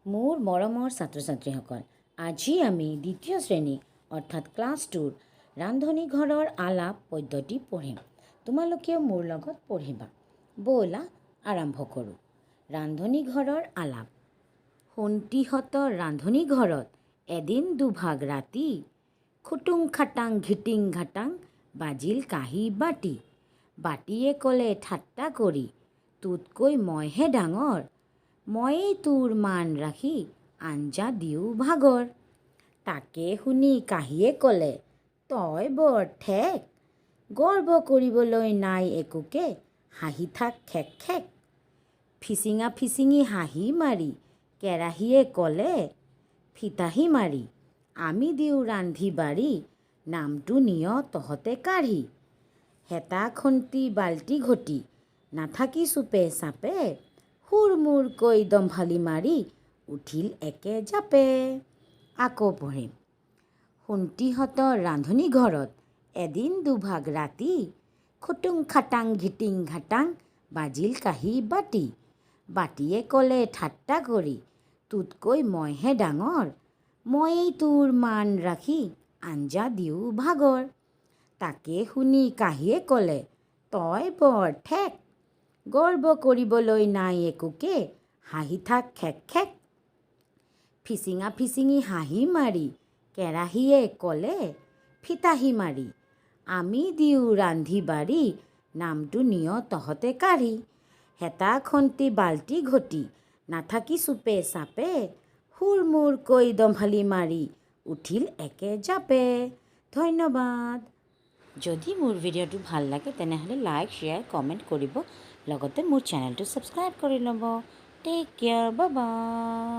মোৰ মৰমৰ ছাত্ৰ ছাত্ৰীসকল, আজি আমি দ্বিতীয় শ্ৰেণী অৰ্থাৎ ক্লাছ টুৰ ৰান্ধনী ঘৰৰ আলাপ পদ্যটি পঢ়িম। তোমালোকেও মোৰ লগত পঢ়িবা। ব'লা, আৰম্ভ কৰোঁ। ৰান্ধনী ঘৰৰ আলাপ। সোণটিহঁতৰ ৰান্ধনী ঘৰত এদিন দুভাগ ৰাতি খুটুং খাটাং ঘিটিং ঘাটাং বাজিল কাঁহী বাটি। বাটিয়ে ক'লে ঠাট্টা কৰি, "তোতকৈ মইহে ডাঙৰ, ময়েই তোৰ মান ৰাখি আঞ্জা দিওঁ ভাগৰ।" তাকে শুনি কাঁহীয়ে ক'লে, "তই বৰ ঠেক, গৰ্ব কৰিবলৈ নাই একোকে, হাঁহি থাক খেক খেক।" ফিচিঙা ফিচিঙি হাঁহি মাৰি কেৰাহীয়ে ক'লে ফিতাহি মাৰি, "আমি দিওঁ ৰান্ধি বাঢ়ি, নামটো নিয় তহঁতে কাঢ়ি।" হেতা খন্তি বাল্টি ঘটি নাথাকি চুপে চাপে হুৰ মূৰকৈ দম্ভালি মাৰি উঠিল একে জাপে। আকৌ পঢ়িম। সোণটিহঁতৰ ৰান্ধনী ঘৰত এদিন দুভাগ ৰাতি খুটুং খাটাং ঘিটিং ঘাটাং বাজিল কাঁহী বাটি। বাটিয়ে ক'লে ঠাট্টা কৰি, "তোতকৈ মইহে ডাঙৰ, ময়েই তোৰ মান ৰাখি আঞ্জা দিওঁ ভাগৰ।" তাকে শুনি কাঁহীয়ে ক'লে, "তই বৰ ঠেক, গৰ্ব কৰিবলৈ নাই একোকে, হাঁহি থাক খেক খেক।" ফিচিঙা ফিচিঙি হাঁহি মাৰি কেৰাহীয়ে ক'লে ফিতাহি মাৰি, "আমি দিওঁ ৰান্ধি বাঢ়ি, নামটো নিয় তহঁতে কাঢ়ি।" হেতা খন্তি বাল্টি ঘটি নাথাকি চুপে চাপে হুৰ মূৰকৈ দম্ভালি মাৰি উঠিল একে জাপে। ধন্যবাদ। যদি মোৰ ভিডিঅ'টো ভাল লাগে, তেনেহ'লে লাইক, শ্বেয়াৰ, কমেণ্ট কৰিব, লগতে মোৰ চেনেলটো ছাবস্ক্ৰাইব কৰি ল'ব। Take care, bye.